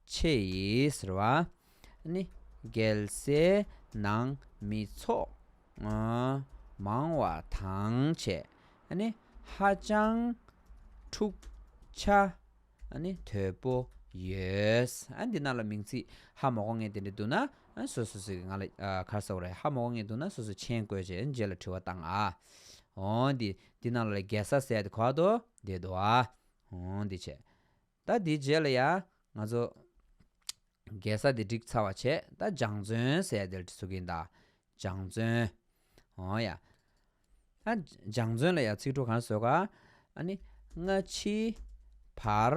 ཆེ་ཡིས་ཟེར་བ། ནི་རྒྱལ་སའི་ནང་མི་ཚོགས་ཨ་མང་བ་དང་བཅས་ནི་ཧ་ཅང་འཁྲུག་ཆ་ནི་དོད་པོ་ཡོད། ཨ་འདི་ནང་ལ་མིང་ཚིག་ཧ་མ་གོ་མཁན་དེ་འདྲ་འདུག་ན་ཨ་སོ་སོ་སོ་གི་ང་ལ་ཨ་ག་རེ་ཟེར་དགོས་རེད། ཧ་མ་གོ་མཁན་འདུག་ན་སོ་སོ་མཆན་བཀོད་བྱས་རྗེས་ལ་དྲི་བ་བཏང་ཨ། འོ་འདི་འདི་ནང་ལ་རྒྱལ་ས་ཟེར་དེ་གོ་འདུག་བསྡད་འདུག་ཨ། འོ་འདི་བྱས། ད་འདི་རྗེས་ལ་ཡ་ང་ཚོ་རྒྱལ་ས་འདི་འགྲིག་ཚར་བ་བྱས། ད་སྦྱང་བརྩོན་ཟེར་དེ་ལ་བཟོ་གི་ཡིན་ད། སྦྱང་བརྩོན། འོ་ཡ། ད་སྦྱང་བརྩོན་ལ་ཡ་ཚིག་གྲུབ་ག་རེ་བཟོ་ག་ཨ་ནི་སྔ་ཕྱི་བར་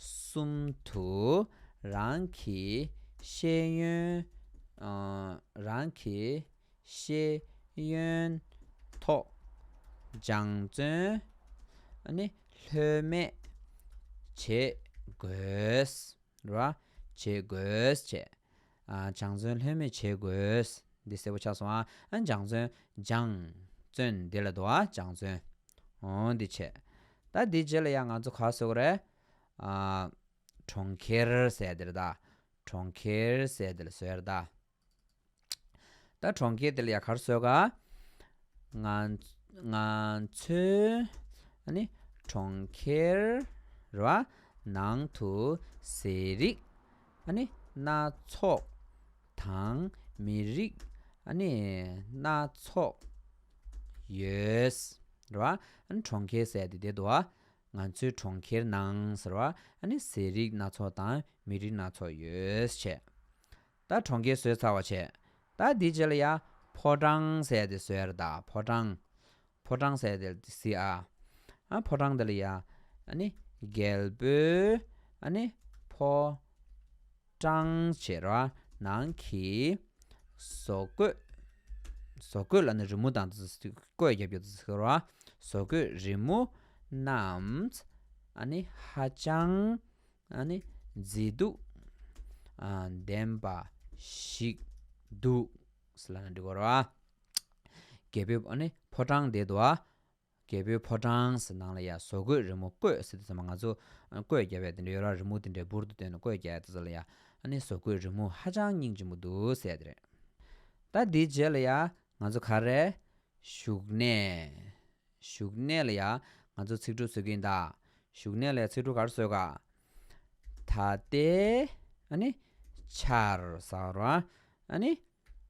གསུམ་དུ་རང་གི་ཤེས་ཡོན། ཨ། རང་གི་ཤེས་ཡོན་ཐོག་སྦྱང་བརྩོན། ཨ་ནི་ལྷོད་མེད་བྱེད་དགོས། རེད་བ། བྱེད་དགོས་བྱས། ཨ། སྦྱང་བརྩོན་ལྷོད་མེད་བྱེད་དགོས། འདི་གསལ་པོ་ཆགས་སོང་ཨ། ཨ། སྦྱང་བརྩོན། སྦྱང་བརྩོན་འདི་ལ་འདུག་ཨ། སྦྱང་བརྩོན། འོ་འདི་བྱས། ད་འདི་རྗེས་ལ་ཡང་ང་ཚོ་ག་རེ་བཟོ་དགོས་རེད། ཨ། གྲོང་ཁྱེར་ཟེར་དེ་རེད་ད། གྲོང་ཁྱེར་ཟེར་དེ་ལ་བཟོས་རེད་ད། ད་གྲོང་ཁྱེར་དེ་ལ་ཡང་ག་རེ་བཟོས་ག་ང་ང་ཚོའི་ཨ་ནི་གྲོང་ཁྱེར་རེད་བ། ནང་དུ་ཟས་རིགས་ཨ་ནི་སྣ་ཚོགས་དང་མི་རིགས་ཨ་ནི་སྣ་ཚོགས་ཡོད། རེད་བ། ཨ་ནི་གྲོང་ཁྱེར་ཟེར་དེ་དེ་འདུག་བ། ང་ཚོའི་གྲོང་ཁྱེར་ནང་ཟེར་བ། ཨ་ནི་ཟས་རིགས་སྣ་ཚོགས་དང་མི་རིགས་སྣ་ཚོགས་ཡོད་བྱས། ད་གྲོང་ཁྱེར་བཟོས་ཚར་བ་བྱས། ད་འདི་རྗེས་ལ་ཡ་ཕོ་བྲང་ཟེར་དེ་བཟོས་རེད་ད། ཕོ་བྲང་། ཕོ་བྲང་ཟེར་དེ་གཟིགས་ཨ། ཨ། ཕོ་བྲང་དེ་ལ་ཡ་ཨ་ནི་རྒྱལ་པོའི་ཨ་ནི་ཕོ་བྲང་བྱས་ར་ནང་གི་བཟོ་བཀོད། བཟོ་བཀོད་ལབ་ན་རི་མོ་དང་བཀོད་རྒྱབ་རྒྱབ་ཟེར་ར། བཟོ་བཀོད་རི་མོ་རྣམས་ཨ་ནི་ཧ་ཅང་ཨ་ནི་མཛེས་སྡུག་ཨ་ལྡན་པ་ཞིག་འདུག་ཟེར་ལབ་ན་འགྲིག་གོ་ར། རྒྱལ་པོའི་ཨ་ནི་ཕོ་བྲང་དེ་འདུག་ཨ། རྒྱལ་པོའི་ཕོ་བྲང་ཟེར་ནང་ལ་ཡ་བཟོ་བཀོད་རི་མོ། བཀོད་ཟེར་དུས་ཙམ་པ་ང་ཚོ་བཀོད་རྒྱབ་ཡ་དེ་འདྲ་ཡོད་ར། རི་མོ་དེ་འདྲའི་འབུར་དུ་བཏོན་ནས་བཀོད་རྒྱག་ཡ་དེ་ཚོ་ལ་ཡ་ཨ་ནི་བཟོ་བཀོད་རི་མོ་ཧ་ཅང་སྙིང་རྗེ་མོ་འདུག་ཟེར་ཡ་དེ་རེད། ད་འདིའི་རྗེས་ལ་ཡ་ང་ཚོ་ག་རེ། བཞུགས་གནས། བཞུགས་གནས་ལ་ཡ་ང་ཚོ་ཚིག་འབྲུ་བཟོ་གི་ཡིན་ད། བཞུགས་གནས་ལ་ཡ་ཚིག་འབྲུ་ག་རེ་བཟོ་ག་ད་ལྟའི་ཨ་ནི་ཆར་ཟེར་ར། ཨ་ནི།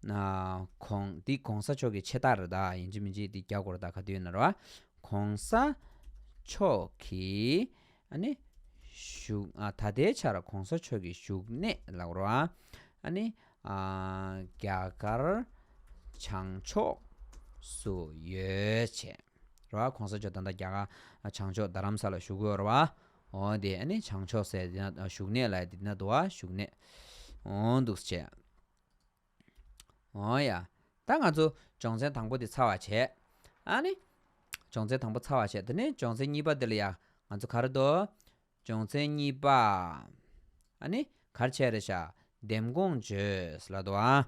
ཨ། གོང་། འདི་གོང་ས་མཆོག་གི་ཆེ་རྟགས་རེད་ད། ཡིན་གཅིག་མིན་གཅིག་འདི་རྒྱག་དགོས་རེད་ད། ག་དུས་ཡིན་ན་ར། གོང་ས་མཆོག་གི་ཨ་ནི་བཞུགས། ཨ། ད་ལྟའི་ཆར་གོང་ས་མཆོག་གི་བཞུགས་གནས་ལབ་དགོས་ར། ཨ་ནི། ཨ། རྒྱ་གར་བྱང་ཕྱོགས་སུ་ཡོད་བྱས། ར། གོང་ས་མཆོག་ད་ལྟ་རྒྱ་གར་བྱང་ཕྱོགས་རྡ་རམ་ས་ལ་བཞུགས་ཡོད་ར་བ། འོ་དེ་ཨ་ནི་བྱང་ཕྱོགས་ཟེར་དེ་ན་བཞུགས་གནས་ལ་དེ་ན་འདུག་བ། བཞུགས་གནས། འོ་འདུག་བྱས། འོ་ཡ། ད་ང་ཚོ་སྦྱོང་ཚན་དང་པོ་དེ་ཚར་བ་བྱས། ཨ་ནི། སྦྱོང་ཚན་དང་པོ་ཚར་བ་བྱས། དེ་ནས་སྦྱོང་ཚན་གཉིས་པ་དེ་ལ་ཡ་ང་ཚོ་ག་རེ་འདུག་སྦྱོང་ཚན་གཉིས་པ། ཨ་ནི་ག་རེ་བྱས་རེད་ཤག་འདེམས་སྐོང་བྱོས་ལབ་འདུག་ཨ།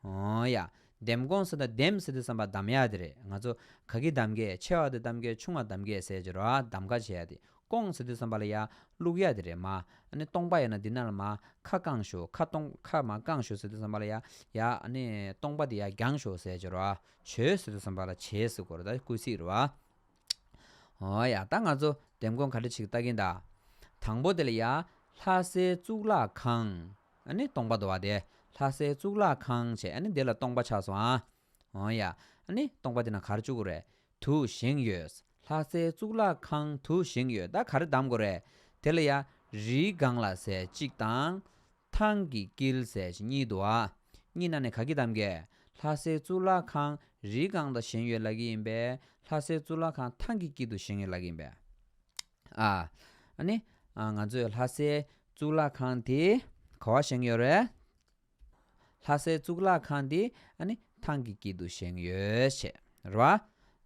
འོ་ཡ། འདེམས་སྐོང་ཟེར་ན་འདེམས་ཟེར་དུས་ཙམ་པ་གདམ་ཡ་དེ་རེད། ང་ཚོ་ག་གི་གདམ་གས། ཆེ་བ་དེ་གདམ་གས། ཆུང་བ་གདམ་གས་ཟེར་གྱི་རེད་བ། གདམ་ག་བྱེད་ཡ་དེ། སྐོང་ཟེར་དུས་ཙམ་པ་ལ་ཡ་བླུག་ཡ་དེ་རེད་མ། ཨ་ནི་སྟོང་པ་ཡིན་ན་འདི་ན་ལ་མ་ཁ་བཀང་ཞོག་ཁ་སྟོང་། ཁ་མ་བཀང་ཞོག་ཟེར་དུས་ཙམ་པ་ལ་ཡ། ཡ། ཨ་ནི་སྟོང་པ་དེ་ཡ་བརྒྱངས་ཞོག་ཟེར་གྱི་རེད་བ། བྱོས་ཟེར་དུས་ཙམ་པ་ལ་བྱེད་ཟེར་དགོས་རེད་ད། སྐུལ་ཚིག་རེད་བ། འོ་ཡ། ད་ང་ཚོ་འདེམས་སྐོང་ག་འདྲ་ཞིག་ལྟ་གིན་ད། དང་པོ་དེ་ལ་ཡ། ལྷ་སའི་གཙུག་ལག་ཁང་། ཨ་ནི་སྟོང་པ་འདུག་བ་དེ། ལྷ་སའི་གཙུག་ལག་ཁང་བྱས། ཨ་ནི་དེ་ལ་སྟོང་པ་ཆགས་སོང་ཨ། འོ་ཡ། ཨ་ནི་སྟོང་པ་དེ་ན་ག་རེ་བཅུག་དགོས་རེད། དུ་བཞེངས་ཡོད། ལྷ་སའི་གཙུག་ལག་ཁང་དུ་བཞེངས་ཡོད། ད་ག་རེ་གདམ་དགོས་རེད། དེ་ལ་ཡ། རིའི་སྒང་ལ་ཟེར་གཅིག་དང་། ཐང་གི་དཀྱིལ་ཟེར་གཉིས་འདུག་ཨ། གཉིས་ནང་ནས་ག་གི་གདམ་གས། ལྷ་སའི་གཙུག་ལག་ཁང་རིའི་སྒང་དུ་བཞེངས་ཡོད་ལབ་ཀྱི་ཡིན་པས། ལྷ་སའི་གཙུག་ལག་ཁང་ཐང་གི་དཀྱིལ་དུ་བཞེངས་ཡོད་ལབ་ཀྱི་ཡིན་པས། ཨ། ཨ་ནི། ཨ། ང་ཚོས་ལྷ་སའི་གཙུག་ལག་ཁང་དེ་ག་བ་བཞེངས་ཡོད་རེད། ལྷ་སའི་གཙུག་ལག་ཁང་དེ་ཨ་ནི་ཐང་གི་དཀྱིལ་དུ་བཞེངས་ཡོད་བྱས། རེད་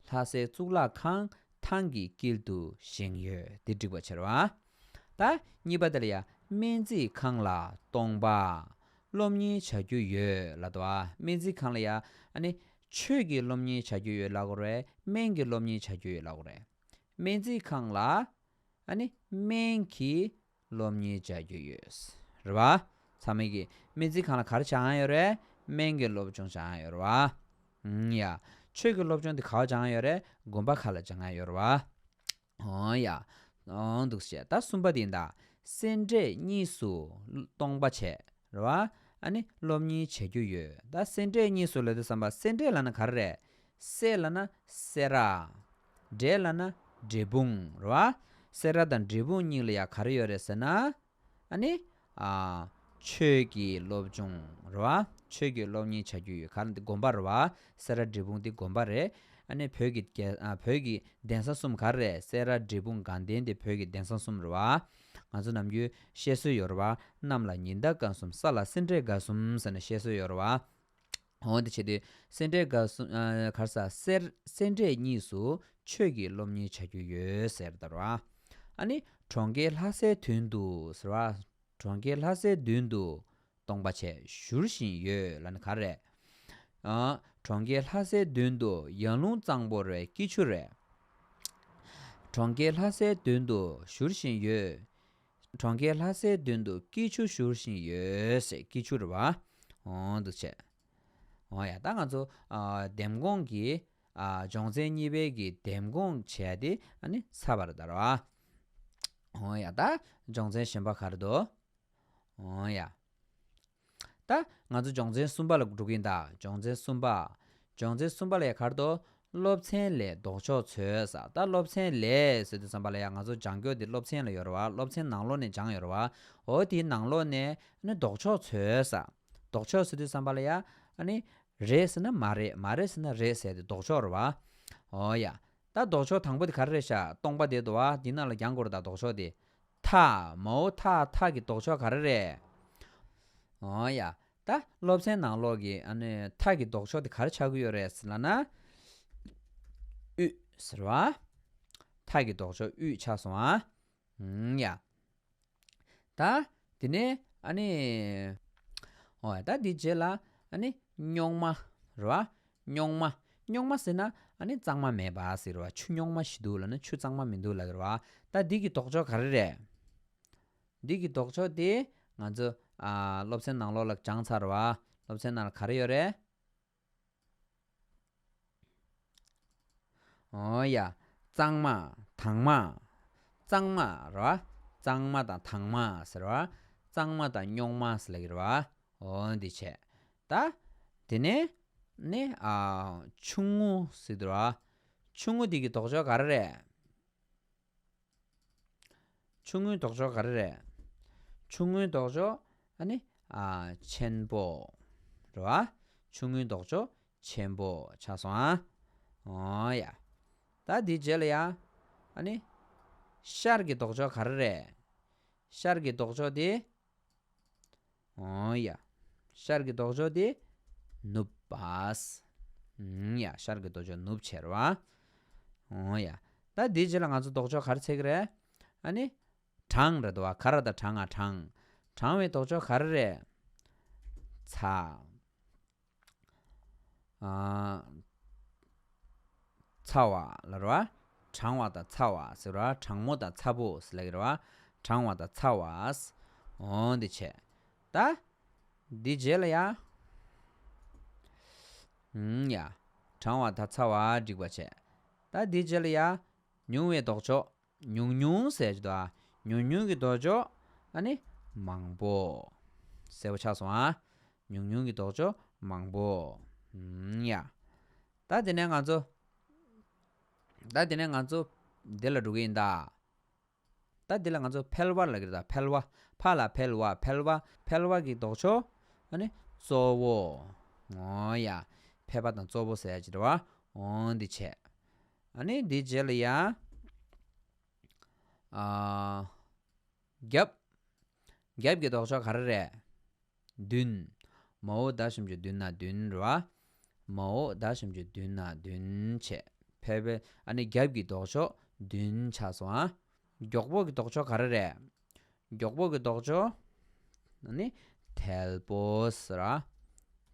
བ། ལྷ་སའི་གཙུག་ལག་ཁང་ཐང་གི་དཀྱིལ་དུ་བཞེངས་ཡོད། དེ་འགྲིག་པ་བྱས་རེད་བ། ད་གཉིས་པ་དེ་ལ་ཡ། སྨན་རྩིས་ཁང་ལ་སྟོང་པ། སློབ་གཉེར་བྱ་རྒྱུ་ཡོད་ལབ་འདུག་བ། སྨན་རྩིས་ཁང་ལ་ཡ། ཨ་ནི་ཆོས་ཀྱི་སློབ་གཉེར་བྱ་རྒྱུ་ཡོད་ལབ་དགོས་རེད། སྨན་གྱི་སློབ་གཉེར་བྱ་རྒྱུ་ཡོད་ལབ་དགོས་རེད། སྨན་རྩིས་ཁང་ལ། ཨ་ནི་སྨན་གྱི་སློབ་གཉེར་བྱ་རྒྱུ་ཡོད། རེད་བ། ཚང་མས་ཀྱི་སྨན་རྩིས་ཁང་ལ་ག་རེ་སྦྱང་ཡ་ཡོད་རེད། སྨན་གྱི་སློབ་སྦྱོང་སྦྱང་ཡ་ཡོད་རེད་བ། ཨང་། ཡ། ཆོས་ཀྱི་སློབ་སྦྱོང་དེ་ག་བ་སྦྱང་ཡ་ཡོད་རེད། དགོན་པ་ཁག་ལ་སྦྱང་ཡ་ཡོད་རེད་བ། འོ་ཡ། འོ་འདུག་བྱས། ད་གསུམ་པ་དེ་ཡིན་ད། སེ་འབྲས་གཉིས་སུ་སྟོང་པ་བྱས། རེད་བ། ཨ་ནི་སློབ་གཉེར་བྱ་རྒྱུ་ཡོད། ད་སེ་འབྲས་གཉིས་སུ་ལབ་དུས་ཙམ་པ། སེ་འབྲས་ལབ་ན་ག་རེ་རེད། སེ་ལབ་ན་སེ་ར། འབྲས་ལབ་ན་འབྲས་སྤུངས་རེད་བ། སེ་ར་དང་འབྲས་སྤུངས་གཉིས་ལ་ཡ་ག་རེ་ཡོད་རེད་ཟེར་ན། ཨ་ནི། ཨ། ཆོས་ཀྱི་སློབ་སྦྱོང་རེད་བ། ཆོས་ཀྱི་སློབ་གཉེར་བྱ་རྒྱུ་ཡོད། ག་རེ་འདི་དགོན་པ་རེད་བ། སེ་ར་འབྲས་སྤུངས་འདི་དགོན་པ་རེད། ཨ་ནི་བོད་ཀྱི་རྒྱལ་ཨ་བོད་ཀྱི་གདན་ས་གསུམ་ག་རེ་རེད། སེ་ར་འབྲས་སྤུངས་དགའ་ལྡན་དེ་བོད་ཀྱི་གདན་ས་གསུམ་རེད་བ། ང་ཚོ་ནམ་རྒྱུན་བཤད་སྲོལ་ཡོད་རེད་བ། གནམ་ལ་ཉི་ཟླ་སྐར་གསུམ། ས་ལ་སེ་འབྲས་དགའ་གསུམ་ཟེར་ནས་བཤད་སྲོལ་ཡོད་རེད་བ། འོ་དེ་བྱས་ཏེ་སེ་འབྲས་དགའ་གསུམ་ཨ་ག་རེ་ཟ། སེ་སེ་འབྲས་གཉིས་སུ་ཆོས་ཀྱི་སློབ་གཉེར་བྱ་རྒྱུ་ཡོད་ཟེར་ད་རེད་བ། ཨ་ནི་གྲོང་ཁྱེར་ལྷ་སའི་མདུན་དུ་ཟེར་བ། གྲོང་ཁྱེར་ལྷ་སའི་མདུན་དུ་སྟོང་པ་བྱས་བཞུར་བཞིན་ཡོད་ལབ་ན་ག་རེ་རེད། ཨ། གྲོང་ཁྱེར་ལྷ་སའི་མདུན་དུ་ཡར་ཀླུང་གཙང་པོ་རེད། སྐྱིད་ཆུ་རེད། གྲོང་ཁྱེར་ལྷ་སའི་མདུན་དུ་བཞུར་བཞིན་ཡོད། གྲོང་ཁྱེར་ལྷ་སའི་མདུན་དུ་སྐྱིད་ཆུ་བཞུར་བཞིན་ཡོད་ཟེར། སྐྱིད་ཆུ་རེད་བ། འོ་འདུག་བྱས། འོ་ཡ། ད་ང་ཚོ་ཨ་འདེམས་སྐོང་གི་ཨ་སྦྱོང་ཚན་གཉིས་པའི་གི་འདེམས་སྐོང་བྱས་ཏེ་ཨ་ནི་ཚར་བ་རེད་ད་རེད་བ། འོ་ཡ། ད་སྦྱོང་ཚན་གཞན་པ་ག་རེ་འདུག་འོ་ཡ། ད་ང་ཚོ་སྦྱོང་ཚན་གསུམ་པ་ལ་འགྲོ་གི་ཡིན་ད། སྦྱོང་ཚན་གསུམ་པ། སྦྱོང་ཚན་གསུམ་པ་ལ་ཡ་ག་རེ་འདུག་སློབ་ཚན་ལས་ལྡོག་ཕྱོགས་འཚོལ་ཟེར། ད་སློབ་ཚན་ལས་ཟེར་དུས་ཙམ་པ་ལ་ཡ་ང་ཚོ་སྦྱང་རྒྱུ་དེ་སློབ་ཚན་ལ་ཡོད་རེད་བ། སློབ་ཚན་ནང་ལོགས་ནས་སྦྱངས་ཡོད་རེད་བ། འོ་དེའི་ནང་ལོགས་ནས་ནི་ལྡོག་ཕྱོགས་འཚོལ་ཟེར། ལྡོག་ཕྱོགས་ཟེར་དུས་ཙམ་པ་ལ་ཡ་ཨ་ནི་རེད་ཟེར་ན་མ་རེད། མ་རེད་ཟེར་ན་རེད་ཟེར་དེ་ལྡོག་ཕྱོགས་རེད་བ། འོ་ཡ། ད་ལྡོག་ཕྱོགས་དང་པོ་དེ་ག་རེ་རེད་ཤག་སྟོང་པ་དེ་འདུག་བ། དེ་ནང་ལ་སྦྱང་དགོས་རེད་ད། ལྡོག་ཕྱོགས་དེ། མཐའ། མའོ་མཐའ། མཐའ་གི་ལྡོག་ཕྱོགས་ག་རེ་རེད། འོ་ཡ། ད་སློབ་ཚན་ནང་ལོགས་ཀྱི་ཨ་ནི་མཐའ་གི་ལྡོག་ཕྱོགས་དེ་ག་རེ་ཆགས་ཀྱི་ཡོད་རེད་ཟེར་ལབ་ན། དབུས་ཟེར་བ། མཐའ་གི་ལྡོག་ཕྱོགས་དབུས་ཆགས་སོང་ཨ། ཨུམ་ཡ། ད་དེ་ནས་ཨ་ནི། འོ་ད་དེ་རྗེས་ལ་ཨ་ནི་རྙོག་མ་རེད་བ། རྙོག་མ། རྙོག་མ་ཟེར་ན་ཨ་ནི་གཙང་མ་མེད་པ་ཟེར་བ། ཆུ་རྙོག་མ་ཞིག་འདུག་ལབ་ན་ཆུ་གཙང་མ་མི་འདུག་ལབ་ཀྱི་རེད་བ། ད་འདི་གི་ལྡོག་ཕྱོགས་ག་རེ་རེད། འདི་གི་ལྡོག་ཕྱོགས་དེ་ང་ཚོ་ཨ་སློབ་ཚན་ནང་ལོགས་ལ་སྦྱངས་ཚར་བ། སློབ་ཚན་ནང་ལ་ག་རེ་ཡོད་རེད། འོ་ཡ། གཙང་མ། དྭངས་མ། གཙང་མ་རེད་བ། གཙང་མ་དང་དྭངས་མ་ཟེར་བ། གཙང་མ་དང་རྙོག་མ་ཟེར་ལབ་ཀྱི་རེད་བ། འོ་འདི་བྱས། ད་དེ་ནས་ནི་ཨ་ཆུང་ངུ་ཟེར་གྱི་རེད་བ། ཆུང་ངུ་འདི་གི་ལྡོག་ཕྱོགས་ག་རེ་རེད། ཆུང་ངུའི་ལྡོག་ཕྱོགས་ག་རེ་རེད། ཆུང་ངུའི་ལྡོག་ཕྱོགས་ཨ་ནི་ཨ་ཆེན་པོ་རེད་བ། ཆུང་ངུའི་ལྡོག་ཕྱོགས་ཆེན་པོ་ཆགས་སོང་ཨ། འོ་ཡ། ད་འདི་རྗེས་ལ་ཡ། ཨ་ནི་ཤར་གྱི་ལྡོག་ཕྱོགས་ག་རེ་རེད། ཤར་གྱི་ལྡོག་ཕྱོགས་དེ། འོ་ཡ། ཤར་གྱི་ལྡོག་ཕྱོགས་དེ་ནུབ་པ། ཨུམ་ཡ། ཤར་གྱི་ལྡོག་ཕྱོགས་ནུབ་བྱས་རེད་བ། འོ་ཡ། ད་འདིའི་རྗེས་ལ་ང་ཚོ་ལྡོག་ཕྱོགས་ག་རེ་འཚོལ་གྱི་རེད། ཨ་ནི། གྲང་རེད་འདུག་བ། ག་ར་ད་གྲང་ང་གྲང་། གྲང་བའི་ལྡོག་ཕྱོགས་ག་རེ་རེད། ཚ། ཨ། ཚ་བ་ལབ་རེད་བ། གྲང་བ་དང་ཚ་བ་ཟེར་བ། གྲང་མོ་དང་ཚ་པོ་ཟེར་ལབ་ཀྱི་རེད་བ། གྲང་བ་དང་ཚ་བ། འོ་འདི་བྱས། ད་འདི་རྗེས་ལ་ཡ། ཨུམ་ཡ། གྲང་བ་དང་ཚ་བ་འགྲིག་པ་བྱས། ད་འདི་རྗེས་ལ་ཡ། ཉུང་བའི་ལྡོག་ཕྱོགས། ཉུང་ཉུང་ཟེར་གྱི་འདུག་ཨ། ཉུང་ཉུང་གི་ལྡོག་ཕྱོགས་ཨ་ནི་མང་པོ། གསལ་པོ་ཆགས་སོང་ཨ། ཉུང་ཉུང་གི་ལྡོག་ཕྱོགས་མང་པོ། ཨུམ་ཡ། ད་དེ་ནས་ང་ཚོ། ད་དེ་ནས་ང་ཚོ་འདི་ལ་འགྲོ་གི་ཡིན་ད། ད་འདི་ལ་ང་ཚོ་འཕེལ་བ་ལབ་ཀྱི་རེད་ད། འཕེལ་བ། ཕ་ལ་འཕེལ་བ། འཕེལ་བ། འཕེལ་བ་གི་ལྡོག་ཕྱོགས་ཨ་ནི་གཙོ་བོ། འོ་ཡ། ཕལ་པ་དང་གཙོ་བོ་ཟེར་ཡ་ཅིག་རེད་བ། འོ་འདི་བྱས། ཨ་ནི་འདི་རྗེས་ལ་ཡ། ཨ། རྒྱབ། རྒྱབ་ཀྱི་ལྡོག་ཕྱོགས་ག་རེ་རེད། མདུན། མའོ་ད་ཞབས་ཀྱུ་མདུན་ན་མདུན་རེད་བ། མའོ་ད་ཞབས་ཀྱུ་མདུན་ན་མདུན་བྱས། ཕལ་པའི་ཨ་ནི་རྒྱབ་ཀྱི་ལྡོག་ཕྱོགས་མདུན་ཆགས་སོང་ཨ། མགྱོགས་པོ་གི་ལྡོག་ཕྱོགས་ག་རེ་རེད། མགྱོགས་པོ་གི་ལྡོག་ཕྱོགས་ཨ་ནི་དལ་པོ་ཟེར་ཨ།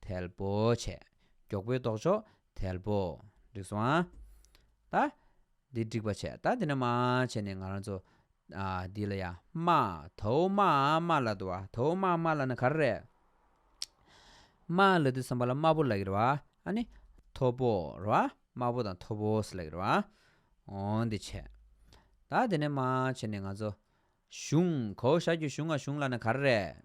དལ་པོ་བྱས། མགྱོགས་པོའི་ལྡོག་ཕྱོགས་དལ་པོ། འགྲིག་སོང་ཨ། ད། འདི་འགྲིག་པ་བྱས། ད་དེ་ནས་མར་བྱས་ནས་ང་རང་ཚོ། ཨ། འདི་ལ་ཡ། དམའ། དའོ་དམའ་དམའ་ལབ་འདུག་བ། དའོ་དམའ་དམའ་ལབ་ན་ག་རེ་རེད། དམའ་ལབ་དུས་ཙམ་པ་ལ་དམར་པོ་ལབ་ཀྱི་རེད་བ། ཨ་ནི། མཐོ་པོ་རེད་བ། དམར་པོ་དང་མཐོ་པོ་ཟེར་ལབ་ཀྱི་རེད་བ། འོ་འདི་བྱས། ད་དེ་ནས་མར་བྱས་ནས་ང་ཚོ། གཞུང་། གའོ་ཞབས་ཀྱུ་གཞུང་ང་གཞུང་ལབ་ན་ག་རེ་རེད།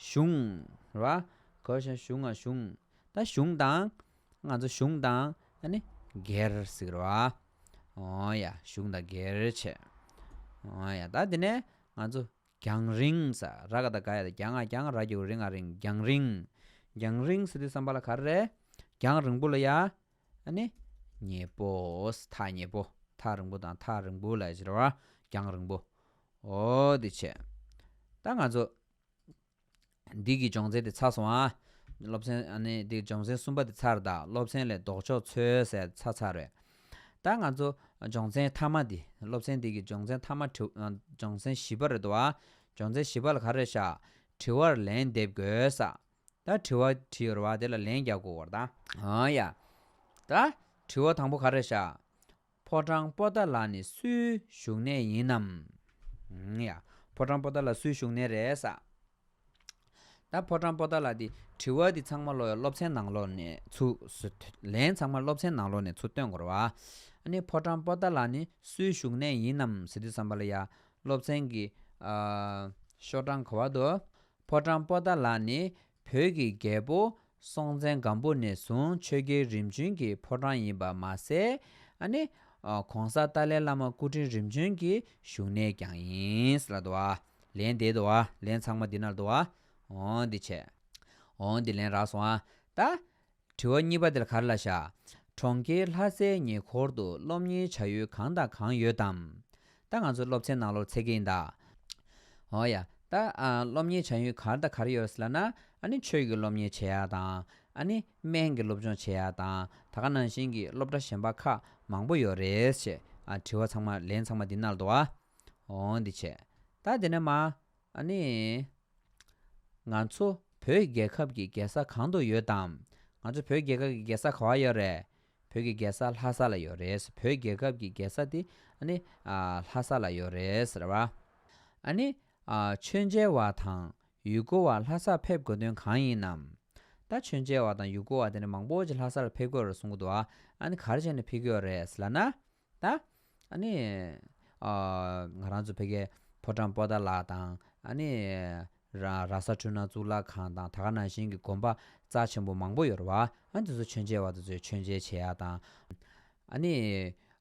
གཞུང་། རེད་བ། གའོ་ཞབས་གཞུང་ང་གཞུང་། ད་གཞུང་དང་། ང་ཚོ་གཞུང་དང་ཨ་ནི་སྒེར་ཟེར་གྱི་རེད་བ། འོ་ཡ། གཞུང་དང་སྒེར་བྱས། འོ་ཡ། ད་དེ་ནས་ང་ཚོ་རྒྱང་རིང་ཟེར། ར་ག་བཏགས་རྒ་ཡ་བཏགས་རྒྱ་ང་རྒྱང་། ར་གི་གུ་རི་ང་རིང་། རྒྱང་རིང་། རྒྱང་རིང་ཟེར་དུས་ཙམ་པ་ལ་ག་རེ་རེད། རྒྱང་རིང་པོ་ལ་ཡ། ཨ་ནི། ཉེ་པོ། ཐག་ཉེ་པོ། ཐག་རིང་པོ་དང་ཐག་རིང་པོ་ལ་ཟེར་བ། རྒྱང་རིང་པོ། འོ་དེ་བྱས། ད་ང་ཚོ་འདི་གི་སྦྱོང་ཚན་དེ་ཚར་སོང་ཨ། སློབ་ཚན་ཨ་ནི་འདི་སྦྱོང་ཚན་གསུམ་པ་དེ་ཚར། ད་སློབ་ཚན་ལས་ལྡོག་ཕྱོགས་འཚོལ་ཟེར་ཚར་ཚར་རེད། ད་ང་ཚོ་སྦྱོང་ཚན་མཐའ་མ་འདི། སློབ་ཚན་འདི་གི་སྦྱོང་ཚན་མཐའ་མ་དྲི། སྦྱོང་ཚན་བཞི་པ་རེད་འདུག་ཨ། སྦྱོང་ཚན་བཞི་པ་ལ་ག་རེ་བཞག་དྲི་བར་ལན་འདེབས་དགོས་ས། ད་དྲི་བ་བྲིས་ཡོད་རེད་བ། དེ་ལ་ལན་རྒྱག་དགོས་པ་རེད་ད། ཨ་ཡ། ད་དྲི་བ་དང་པོ་ག་རེ་བཞག་ཕོ་བྲང་པོ་ཏཱ་ལ་ནི་སུའི་བཞུགས་གནས་ཡིན་ནམ། ཡ། ཕོ་བྲང་པོ་ཏཱ་ལ་སུའི་བཞུགས་གནས་རེད་ས། ད་ཕོ་བྲང་པོ་ཏཱ་ལ་འདི་དྲི་བ་འདི་ཚང་མ་ལོ་ཡ་སློབ་ཚན་ནང་ལོགས་ནས་ཚུར། ལན་ཚང་མ་སློབ་ཚན་ནང་ལོགས་ནས་ཚུར་སྟོན་དགོས་རེད་བ། ཨ་ནི་ཕོ་བྲང་པོ་ཏཱ་ལ་ནི་སུའི་བཞུགས་གནས་ཡིན་ནམ་ཟེར་དུས་ཙམ་པ་ལ་ཡ། སློབ་ཚན་གྱི་ཨ་ཤོག་གྲངས་ག་བ་འདུག་ཕོ་བྲང་པོ་ཏཱ་ལ་ནི་བོད་ཀྱི་རྒྱལ་པོ་སྲོང་བཙན་སྒམ་པོ་ནས་བཟུང་ཆོས་རྒྱལ་རིམ་བྱོན་གྱི་ཕོ་བྲང་ཡིན་པ་མ་ཟད། ཨ་ནི་ཨ་གོང་ས་ཏཱ་ལའི་བླ་མ་སྐུ་ཕྲེང་རིམ་བྱོན་གྱི་བཞུགས་གནས་ཀྱང་ཡིན་ལབ་འདུག་བ། ལན་དེ་འདུག་བ། ལན་ཚང་མ་འདི་ན་འདུག་བ། འོ་འདི་བྱས། འོ་འདི་ལན་རག་སོང་ཨ། ད་དྲི་བ་གཉིས་པ་དེ་ལ་ག་རེ་ལབ་ཤག་གྲོང་ཁྱེར་ལྷ་སའི་ཉེ་འཁོར་དུ་སློབ་གཉེར་བྱ་ཡུལ་གང་དང་གང་ཡོད་དམ། ད་ང་ཚོ་སློབ་ཚན་ནང་ལོགས་འཚོལ་གྱི་ཡིན་ད། འོ་ཡ། ད་ཨ་སློབ་གཉེར་བྱ་ཡུལ་ག་རེ་དང་ག་རེ་ཡོད་ཟེར་ལབ་ན། ཨ་ནི་ཆོས་ཀྱི་སློབ་གཉེར་བྱེད་ཡ་དང་། ཨ་ནི་སྨན་གྱི་སློབ་སྦྱོང་བྱེད་ཡ་དང་། ད་ག་ནང་བཞིན་གྱི་སློབ་གྲྭ་གཞན་པ་ཁག་མང་པོ་ཡོད་རེད་ཅེས། ཨ་དྲི་བ་ཚང་མ། ལན་ཚང་མ་འདི་ན་འདུག་བ། འོ་འདི་བྱས། ད་དེ་ནས་མ། ཨ་ནི། ང་ཚོ་བོད་རྒྱལ་ཁབ་ཀྱི་རྒྱལ་ས་གང་དུ་ཡོད་དམ། ང་ཚོ་བོད་རྒྱལ་ཁབ་ཀྱི་རྒྱལ་ས་ག་བ་ཡོད་རེད། བོད་ཀྱི་རྒྱལ་ས་ལྷ་ས་ལ་ཡོད་རེད། བོད་རྒྱལ་ཁབ་ཀྱི་རྒྱལ་ས་དེ་ཨ་ནི་ཨ་ལྷ་ས་ལ་ཡོད་རེད་ཟེར་བ། ཨ་ནི་ཨ་མཆོད་མཇལ་བ་དང་ཡུལ་སྐོར་བ་ལྷ་སར་ཕེབས་དགོས་དོན་གང་ཡིན་ནམ། ད་མཆོད་མཇལ་བ་དང་ཡུལ་སྐོར་བ་དེ་འདྲ་མང་པོ་ཅིག་ལྷ་སར་ཕེབས་དགོས་རེད་གསུང་གི་འདུག་ཨ། ཨ་ནི་ག་རེ་བྱས་ནས་ཕེབས་ཀྱི་ཡོད་རེད་ཟེར་ལབ་ན། ད། ཨ་ནི། ཨ་ང་རང་ཚོ་ཕ་གིའི་ཕོ་བྲང་པོ་ཏཱ་ལ་དང་། ཨ་ནི། ར་ར་ས་འཕྲུལ་སྣང་གཙུག་ལག་ཁང་དང་། ད་ག་ནང་བཞིན་གྱི་དགོན་པ་རྩ་ཆེན་པོ་མང་པོ་ཡོད་རེད་བ། ཨ་ནི་དེ་ཚོ་མཆོད་མཇལ་བ་དེ་ཚོས་མཆོད་མཇལ་བྱེད་ཡ་དང་། ཨ་ནི།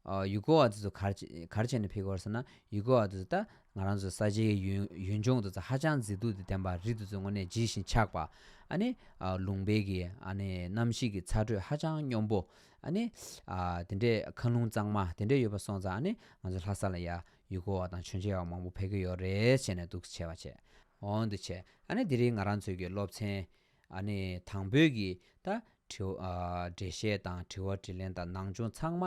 ཨ་ཡུལ་སྐོར་བ་དེ་ཚོ་ག་རེ་ག་རེ་བྱས་ནས་ཕེབས་ཀྱི་ཡོད་རེད་ཟེར་ན། ཡུལ་སྐོར་བ་དེ་ཚོ་ད་ང་རང་ཚོ་ས་ཆའི་ཡུལ་ཡུལ་ལྗོངས་དེ་ཚོ་ཧ་ཅང་མཛེས་སྡུག་དང་ལྡན་པ། རི་དེ་ཚོ་དངོས་གནས་ལྗིད་ཤིང་ཆགས་པ། ཨ་ནི། ཨ་ལུང་པའི་གི་ཨ་ནི་གནམ་གཤིས་ཀྱི་ཚ་དྲོད་ཧ་ཅང་སྙོམས་པོ། ཨ་ནི། ཨ་དེ་འདྲའི་མཁའ་རླུང་གཙང་མ་དེ་འདྲའི་ཡོད་པ་སོང་ཙང་། ཨ་ནི་ང་ཚོ་ལྷ་ས་ལ་ཡ་ཡུལ་སྐོར་བ་དང་མཆོད་མཇལ་བ་མང་པོ་ཕེབས་ཀྱི་ཡོད་རེད་ཟེར་ནས་འདུག་བྱས་པ་བྱས། འོ་འདི་བྱས། ཨ་ནི་དེ་རིང་ང་རང་ཚོའི་གི་སློབ་ཚན་ཨ་ནི་དང་པོའི་གི་ད་དྲི་བ། ཨ་འགྲེལ་བཤད་དང་དྲི་བ་དྲིས་ལན་དང་ནང་སྦྱོང་ཚང་མ་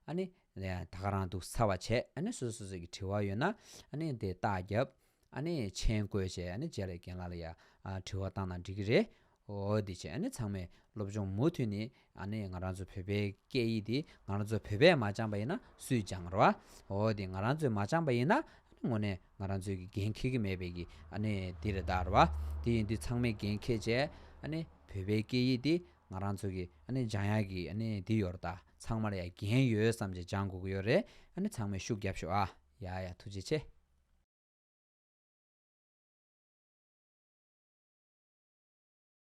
ཨ་ནི་ད་ག་རང་འདུག་ཚར་བ་བྱས། ཨ་ནི་སོ་སོ་སོ་སོ་གི་དྲི་བ་ཡོད་ན་ཨ་ནི་དེ་རྟགས་བརྒྱབ། ཨ་ནི་མཆན་བཀོད་བྱས། ཨ་ནི་རྗེས་ལ་རྒན་ལགས་ལ་ཡ་ཨ་དྲི་བ་བཏང་ན་འགྲིག་གི་རེད། འོ་དེ་བྱས། ཨ་ནི་ཚང་མས་སློབ་སྦྱོང་མུ་མཐུད་ནས། ཨ་ནི་ང་རང་ཚོ་བོད་པའི་སྐད་ཡིག་འདི་ང་རང་ཚོ་བོད་པས་མ་སྦྱངས་པ་ཡིན་ན་སུས་སྦྱང་ར་བ། འོ་དེ་ང་རང་ཚོས་མ་སྦྱངས་པ་ཡིན་ན་ཨ་ནི་དངོས་གནས་ང་རང་ཚོའི་གི་འགན་འཁྱེར་གི་མེད་པའི་གི་ཨ་ནི་འདི་རེད་ད་ར་བ། དེ་ཡིན་དུས་ཚང་མས་འགན་འཁྱེར་བྱས། ཨ་ནི་བོད་པའི་སྐད་ཡིག་འདི་ང་རང་ཚོ་གི་ཨ་ནི་སྦྱང་ཡག་གི་ཨ་ནི་འདི་ཡོད་རེད་ད། ཚང་མ་ལ་ཡ་འགན་ཡོད་བསམ་བྱས་སྦྱང་དགོས་ཀྱི་ཡོད་རེད། ཨ་ནི་ཚང་མས་ཤུགས་རྒྱབ་ཤོག་ཨ། ཡ་ཡ་ཐུགས་རྗེ་ཆེ།